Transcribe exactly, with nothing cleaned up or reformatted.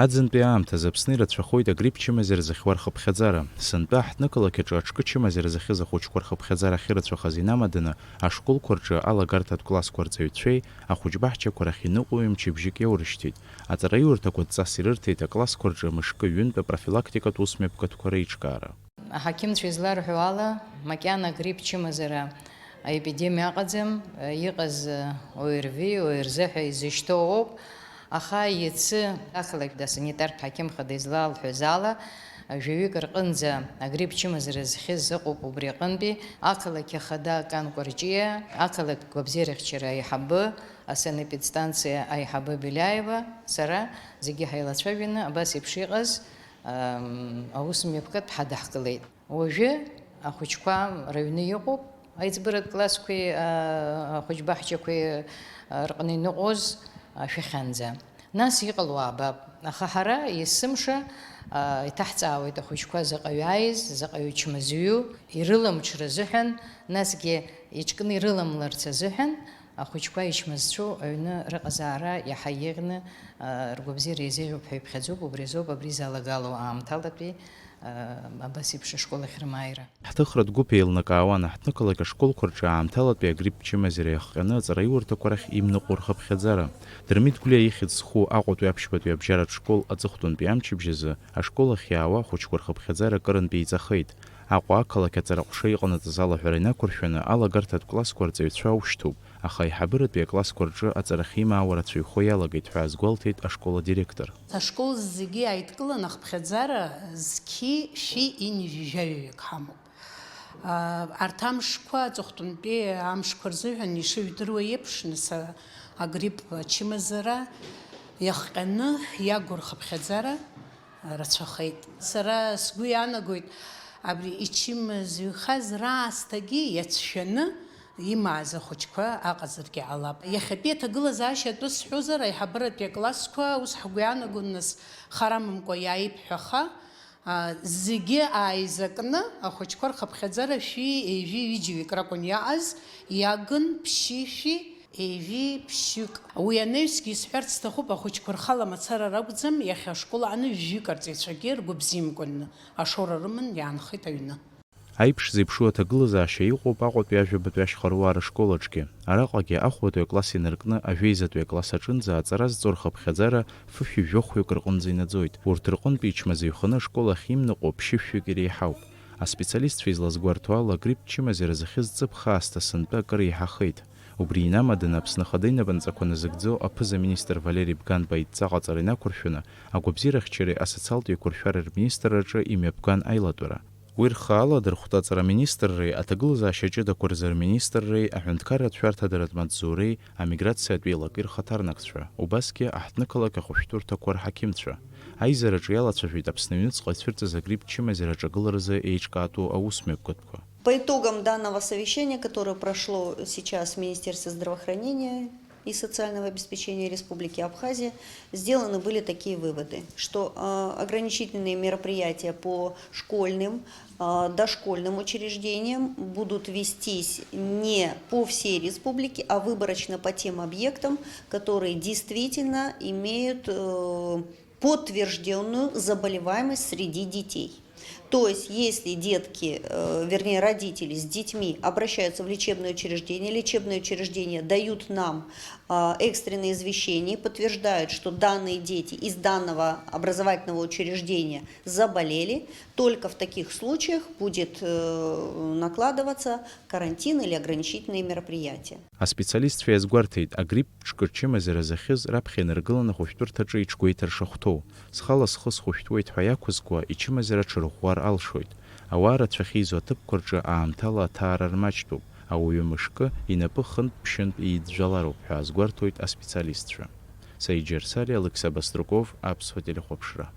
Аӡынтәи аамҭазы Аԥсны ирацәахоит агрипп чымазара зыхьуа рхыԥхьаӡара. Сынтәа ҳҭнықалақь аҿы аҿкы чымазара зыхьыз ахәыҷқәа рхыԥхьаӡара ахьырацәахаз инамаданы, ашколқәа рҿы алагарҭатә классқәа рҵаҩцәеи ахәыҷбаҳчақәа рахь иныҟәои мчыбжьык иаурышьҭит. Аҵараиурҭақәа дҵас ирырҭеит аклассқәа рҿы мышкы ҩынтә апрофилактикатә усмҩаԥгатәқәа реиҿкаара. Аҳақьымцәа изларҳәо ала, макьана агрипп чымазара аепидемиа ыҟаӡам, иҟаз ОРВИ, ОРЗ ҳәа изышьҭоу ауп, аха иацы ақалақь асанитартә ҳақьым хада излалҳәаз ала, жәаҩык рҟынӡа агрипп чымазара зхьыз ыҟоуп убри аҟынтәи, ақалақь ахада Кан Кәарҷиа, ақалақь гәабзиарахьчара аиҳабы, асанэпидстанциа аиҳабы Беляева, сара зегьы ҳаилацәажәаны абас еиԥш иҟаз, ам, аус мҩаԥгатә ҳадаҳкылеит. Уажәы ахәыҷқәа рыҩны иҟоуп, аиҵбыратә классқәеи, а, ахәыҷбаҳчақәеи, а, рҟны иныҟәоз ашәахьанӡа. Нас иҟало аабап, аха ҳара есымша, а, иҭаҳҵаауеит ахәыҷқәа заҟаҩы ааиз, заҟаҩы чмазаҩу, ирыламҽыр азыҳәан, насгьы иҿкны ирыламларц азыҳәан, ахәыҷқәа ичмазцәоу аҩны рыҟазаара иаҳа еиӷьны, а, ргәабзиара еизеиӷьуп ҳәа иԥхьаӡоуп, убри азоуп абри залагало аамҭалатәи, а, абас еиԥш ашкол ахь рымааира. Ҳҭыхратә гәыԥ еилнакаауан аҳҭнықалақь ашколқәа рҿы аамҭалатәи агрипп чымазара иахҟьаны аҵараиурҭақәа рахь имныҟәо рхыԥхьаӡара. Дырмит Гәлиа ихьӡ зху Аҟәатәи аԥшьбатәи абжьаратә школ аҵыхәтәантәи амчыбжь азы ашкол ахь иаауа ахәыҷқәа рхыԥхьаӡара акырынтә еиҵахеит. Аҟәа ақалақь аҵара ҟәша иҟанаҵаз алаҳәара инақәыршәаны алагарҭатә классқәа рҵаҩцәа аушьҭуп, аха аиҳабыратәи аклассқәа рҿы аҵарахь имаауа рацәаҩхо иалагеит ҳәа азгәалҭеит ашкол адиректор. Ашкол зегьы ааидкыланы ахыԥхьаӡара зқьи шәи ҩынҩажәаҩык ҳамоуп. А, арҭ амшқәа, аҵыхәтәантәи амшқәа рзыҳәан ишыжәдыруа еиԥш, нас, а, агрипп ачымазара иахҟьаны иагу рхыԥхьаӡара рацәахеит. Сара сгәы иаанагоит, абри ичымазаҩхаз раасҭагьы иацәшәаны имааз ахәыҷқәа аҟазаргьы ҟалап. Иахьатәи аҭагылазаашьа атәы сҳәозар, аиҳабыратәи аклассқәа, ус ҳгәы иаанагон, нас, хар амамкәа иааиԥҳәаха, а, зегьы ааизакны ахәыҷқәа рхыԥхьаӡара шәи ҩажәи ҩыџьаҩык ракәын иаҟаз, иагын ԥшьышәи ҩажәи ԥшьҩык. Уи анаҩсгьы исҳәарц сҭахуп, ахәыҷқәа рхала мацара ракәӡам, иахьа ашкол аҟны жәаҩык арҵаҩцәагьы ргәы бзиамкәанны ашоура рыман иаанхеит аҩны. Аиԥш зеиԥшу аҭагылазаашьа иҟоуп Аҟәатәи ажәабатәи ашьхаруаа рышкол аҿгьы. Араҟагьы ахәбатәи акласс инаркны ажәеизатәи акласс аҿынӡа аҵара зҵо рхыԥхьаӡара фышәи жәохәҩык рҟынӡа инаӡоит. Урҭ рҟынтәи ичмазаҩханы ашкол ахь имныҟәо ԥшьышәҩык иреиҳауп. Аспециалистцәа излазгәарҭо ала, агрипп чымазара зыхьыз ҵыԥх аасҭа сынтәа акыр еиҳахеит. Убри инамаданы Аԥсны Ахада инапынҵақәа назыгӡо аԥыза-министр Валери Бганба идҵа ҟаҵара инақәыршәаны, агәабзиарахьчареи асоциалтә еиқәыршәареи рминистрраҿы имҩаԥган аилатәара. Уи рхы аладырхәт аҵара аминистрреи аҭагылазаашьа ҷыдақәа рзы рминистрреи аҳәынҭқарратә шәарҭадаратә маҵзуреи амиграциатә еилакеи рхаҭарнакцәа, убасгьы аҳҭнықалақь ахәышәтәырҭақәа рҳақьымцәа. Аизараҿы иалацәажәеит Аԥсны аҩныҵҟа ицәырҵыз агрипп чымазара аҿагыларазы еиҿкаатәу аусмҩаԥгатәқәа. По итогам данного совещания, которое прошло сейчас в Министерстве здравоохранения и социального обеспечения Республики Абхазия, сделаны были такие выводы, что, а, ограничительные мероприятия по школьным, а, дошкольным учреждениям будут вестись не по всей республике, а выборочно по тем объектам, которые действительно имеют, э, подтверждённую заболеваемость среди детей. То есть, если детки, э, вернее, родители с детьми обращаются в лечебное учреждение, лечебные учреждения дают нам, а, экстренное извещение, подтверждают, что данные дети из данного образовательного учреждения заболели, только в таких случаях будет, э, накладываться карантин или ограничительные мероприятия. Аспециалистцәа иазгәарҭеит, агрипп ҿкы чымазара зыхьыз раԥхьа инаргылан ахәышәтәырҭаҿы иҿгәеиҭар шахәҭоу. Схала схы схәышәтәуеит ҳәа иақәызкуа, ичымазара ҽырӷәӷәар алшоит. Ауаа рацәа ахьеизо аҭыԥқәа рҿы аамҭала аҭаара рмаҷтәуп, ауаҩы мышкы, инапы хынтә-ԥшьынтә еидҵәалароуп ҳәа азгәарҭоит аспециалистцәа. Саид Џьарсали, Алықьса Баструков, Аԥсуа телехәаԥшра.